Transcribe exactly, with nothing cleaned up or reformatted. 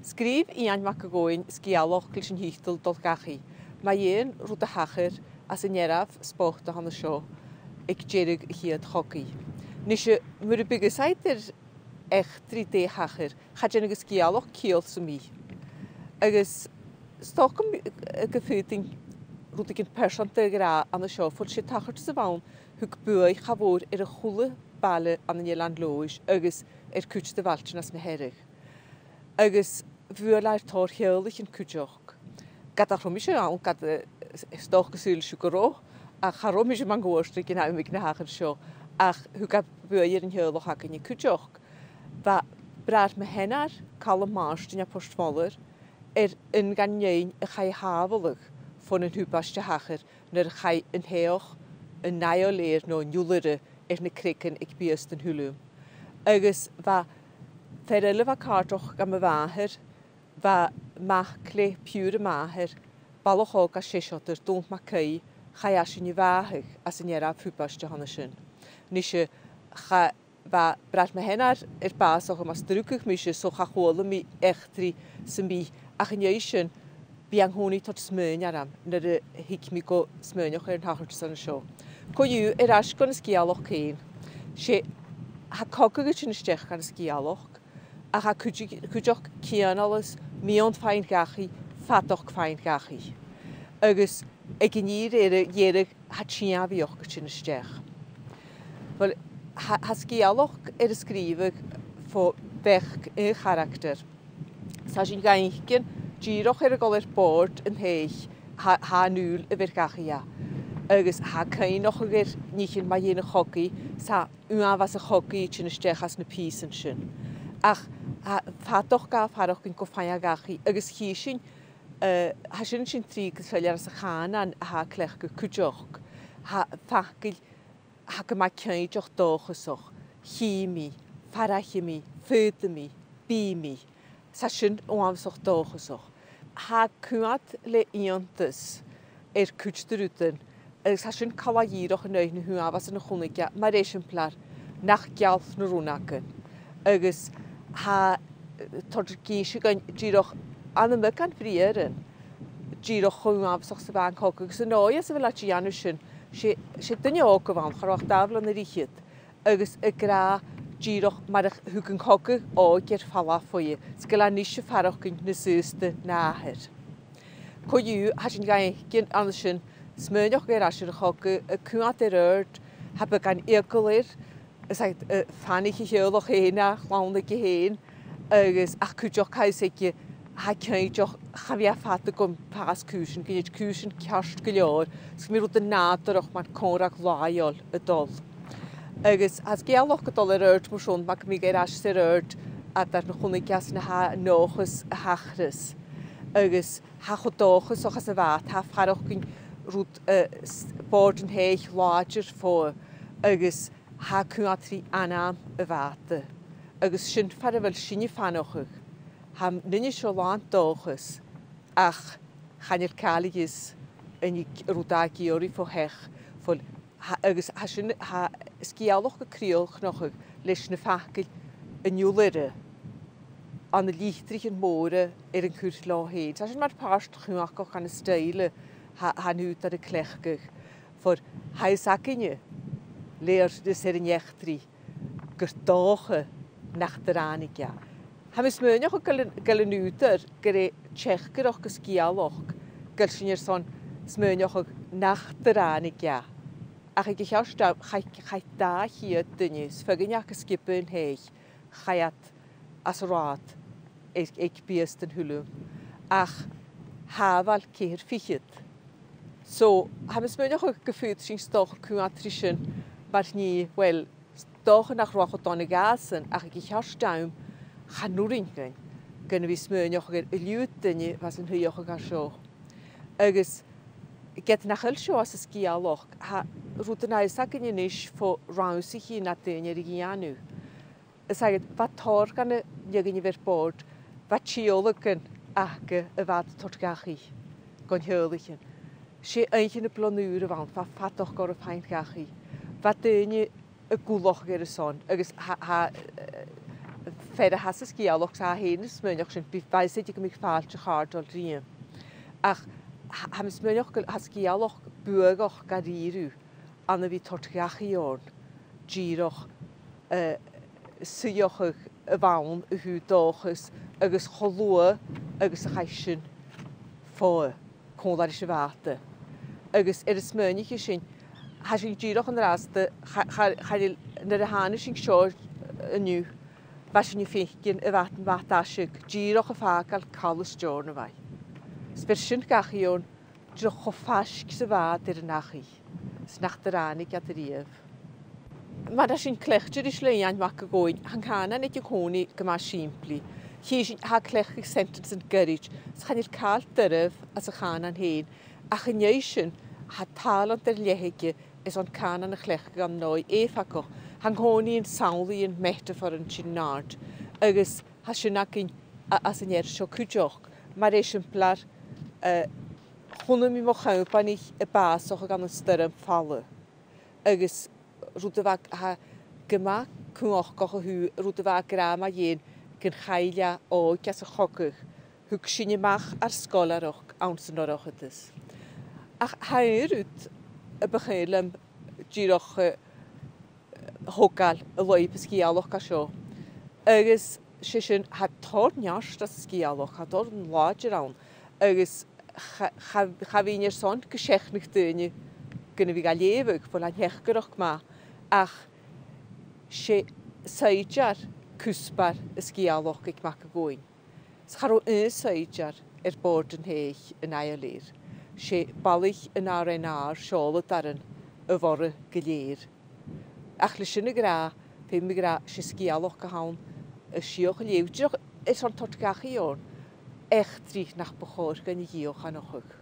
Sgrìobh Iain Mac a' Ghobhainn sgeulachd leis an tiotal Dol Dhachaigh, mu dheidhinn rud a thachair anns an dearbh spot a th' ann an seo aig deireadh a' chiad chogaidh. Nise, mura biodh fhios agad air eachdraidh dè thachair, cha dèanadh an sgeulachd ciall sam bith. Agus 's dòcha gum, gum faodainn rudeigin pearsanta a ràdh an seo, far 's e tachartas a bh' ann, thug buaidh cha mhòr air a h-uile baile ann an Eilean Leòdhais agus air cuid de bhailtean anns na Hearadh. Agus bhuail e air tòrr theaghlaichean cuideachd. Ged nach robh mise ann, ged, eh, 's dòcha gu saoil sibh gu robh, ach cha robh mise mun cuairt aig an àm aig na thachair seo, ach thug e buaidh air an teaghlach againne cuideachd. Bha bràthair mo sheanar, Calum Màrtainn à Port Mhollair, air aon dhen nighean a chaidh a shàbhaladh bhon an tubaist a thachair nuair a chaidh an t-soitheach a-null air no an iolaire air na creagan aig Biaston Thuilm. Agus bha fear eile a bha càirdeach dha mo mhàthair, bha mac le piuthar a màthar, balach òg à Seiseadair, Dòmhnall MacAoidh, chaidh esan a bhàthadh anns an dearbh thubaist a th' ann an sin. Nise, cha, bha bràthair mo sheanar air bàsachadh mus do rugadh mise, so cha chuala mi eachdraidh sam bith, ach an dèidh sin bidh e an-còmhnaidh a' toirt smaoin orm nuair a thig mi gu smaoineachadh air an tachartas an seo. Co-dhiù, air ais gun an sgeulachd fhèin. 'S e, tha cogadh a' tighinn a-steach dhan an sgeulachd, ach tha cuideachd, cuideachd cianalas, miann faighinn dhachaigh, fadachd faighinn dhachaigh. Agus aig an fhìor dheireadh, dheireadh, tha tìodhlac a' tighinn a-steach. Uill, tha, tha sgeulachd air a sgrìobhadh fo bheachd aon charactar. 'S tha sinn ga fhaicinn dìreach air a dhol air bòrd an taigh, tha, tha an fhuil a bheir dhachaigh e. Agus tha e a' cuimhneachadh air nithean mu dheidhinn a' chogaidh, 's tha uamhas a' chogaidh a' tighinn a-steach anns na pìosan sin. Ach tha fadachd ga fhaireachdainn gu faigh e dhachaigh, agus chì sinn, eh, tha sin, sin trì gu soilleir anns a' chànan a tha e a' cleachdadh cuideachd. Tha facal, tha e gu math cinnteach dòchasach. Chì mi, fairichidh mi, faodaidh mi, bidh mi. 'S tha sin uabhasach dòchasach. Tha e a' coimhead le iongantas air cuid de rudan, agus tha sin coltach dìreach an aghaidh na h-uabhasan a chunnaic e, mar eisimpleir, nach geal na rionnagan. Agus tha, eh, toirt ag innse dhuinn dìreach ann am beagan bhriathran, dìreach cho uabhasach 's a bha an cogadh, agus an dòigh anns a bheil e a' dèanamh sin, 's e, 's e duine òg a bh' ann, cha robh ach dà bhliadhna air fhichead, agus ag ràdh dìreach mar a thug an cogadh òige air falbh bhuaithe, 's gu bheil e a-nis a' faireachdainn nas aosta na athair. Co-dhiù, tha sinn ga fhaicinn an sin, smaoineachadh air ais air a' chogadh, a' coimhead air adhart, tha beagan eagail air, is e, eh, fanaich a theaghlach fhèin e, a' chlann aige fhèin, agus ach cuideachd tha fhios aige, tha e cinnteach, cha bhi e fada gum fàs cùisean, gun tèid cùisean ceart gu leòr, is gum bi rudan nàdarrach mar còmhradh làitheil a' dol. Agus tha an sgeulachd a' dol air adhart mar sin, mar gum biodh e air ais 's air adhart, eadar na chunnaic e 's na tha e an dòchas a thachras. Agus tha e cho dòchasach 's a bha e, tha e a' faireachdainn rud, eh, s-, bòrd an taigh làidir fodha, agus tha e a' coimhead ri ainm a bhàta. Agus sin far a bheil sinne a' faighneachd. Tha an duine seo làn dòchais, ach chan eil càil a dh'fhios an tig rud a dh'iarraidh fo theach, fo, tha, agus tha sin, tha an sgeulachd a' crìochnachadh leis na faclan an iolaire, ann an litrichean mòra air an cur leotha fhèin. Tha sin mar phàirt chumhachdach dhen stoidhle a tha, tha an t-ùghdar a' cleachdadh, far, tha fhios againne, le ar, is air an eachdraidh, gur dòcha nach do ràinig e. Tha mi a' smaoineachadh gu bheil, gu bheil an t-ùghdar gur e teachdaireachd an sgeulachd, gu bheil sinn airson smaoineachadh nach do ràinig e. Ach aig a' cheart àm, chaidh, chaidh dà cheud duine, 's feadhainn aca sgioba an taigh, chaidh iad às an rathad aig, aig Biaston Thuilm. Ach shàbhail ceithir fichead. So, tha mi a' smaoineachadh gum faod sinn 's dòcha coimhead ri sin mar nì, uill, 's dòcha nach robh e cho dona dhàsan, ach aig a' cheart àm, chan urrainn dhuinn gun a bhith a' smaoineachadh air an liuthad duine a bha san t-suidheachadh a tha seo. Agus ged nach eil seo anns an sgeulachd, tha rudan a tha fhios againn a-nis fo rannsachaidhean a tha daoine air a dhèanamh. Is e, bha tòrr dha na nithean a bh' air bòrd, bha tiodhlacan aca a bha iad a' toirt dhachaigh gun teaghlaichean. 'S e oidhche na Bliadhn' Ùir a bh' ann, bha fadachd orra faighinn dhachaigh. Bha daoine a' gabhail air a son, agus tha, tha, eh, Fear a tha sa sgeulachd, 's e a tha fhèin a' smaoineachadh sin, bidh, bidh e a' faireachdainn gu bheil fàilte a' chàirdeil rium. Ach tha, tha mi a' smaoineachadh gu bheil an sgeulachd buadhach dha-rìribh ann a bhith a' toirt dhachaigh oirnn dìreach, eh, suidheachadh a bh' ann a thaobh dòchas agus cho luath agus a chaidh sinn fodha còmhla ris a' bhàta. Agus air an smaoineachadh sin, tha sinn dìreach an-dràsta, cha, cha, cha, nuair a thàinig sinn seo an-diugh, bha sinn a' faicinn a' bhàt', a' bhàt' aiseag dìreach a' fàgail call as t-eòrna a bh' ann. 'S bha sin dhachaigh oirnn, dìreach cho faisg 's a bha iad air an dachaigh, 's nach do ràinig iad a-riamh. Mar a tha sinn cleachdte ris Iain Mac a' Ghobhainn, tha an cànan aige an-còmhnaidh gu math sìmplidh. Chì sinn, tha e a' cleachdadh sentences goirid, 's chan eil càil doirbh anns a' chànan fhèin, ach an dèidh sin, tha tàlant air leth aige airson cànan a chleachdadh ann an dòigh èifeachdach. Tha e an-còmhnaidh a' samhlachadh metaphors sin an àirde, agus tha sin againn a, anns an fhear seo cuideachd. Mar eisimpleir, eh, chunnaic mi mo chompanaich a' bàsachadh ann an stoirm fala. Agus rud a bha, tha e gu math cumhachdach a thaobh rud a bha e ag ràdh mu dheidhinn gun chaill e òig às a' chogadh, thug sinn a-mach ar sgoilearachd anns an dorchadas. Ach tha aon rud a bu chaomh leam dìreach, eh, a thogail an lùib an sgeulachd a tha seo. Agus 's e sin, tha tòrr neart anns an sgeulachd, tha tòrr làidir ann, agus cha, cha, cha bhithinn airson gun seachnadh daoine gun a bhith ga leughadh, bhuel, tha an teachdaireachd math, ach 's e saighdear cuspair an sgeulachd aig Mac a' Ghobhainn. 'S cha robh aon saighdear air bòrd an t-sèithich an ath-fhilidh. 'S e balaich an R N R, seòladairean a bh' oirre gu lèir. Ach leis sin ag ràdh, feumaidh mi ràdh, 's e sgeulachd a th' ann a 's fhiach a leughadh, dìreach airson toirt dhachaigh oirnn eachdraidh nach bu chòir dhuinn a dhìochuimhneachadh.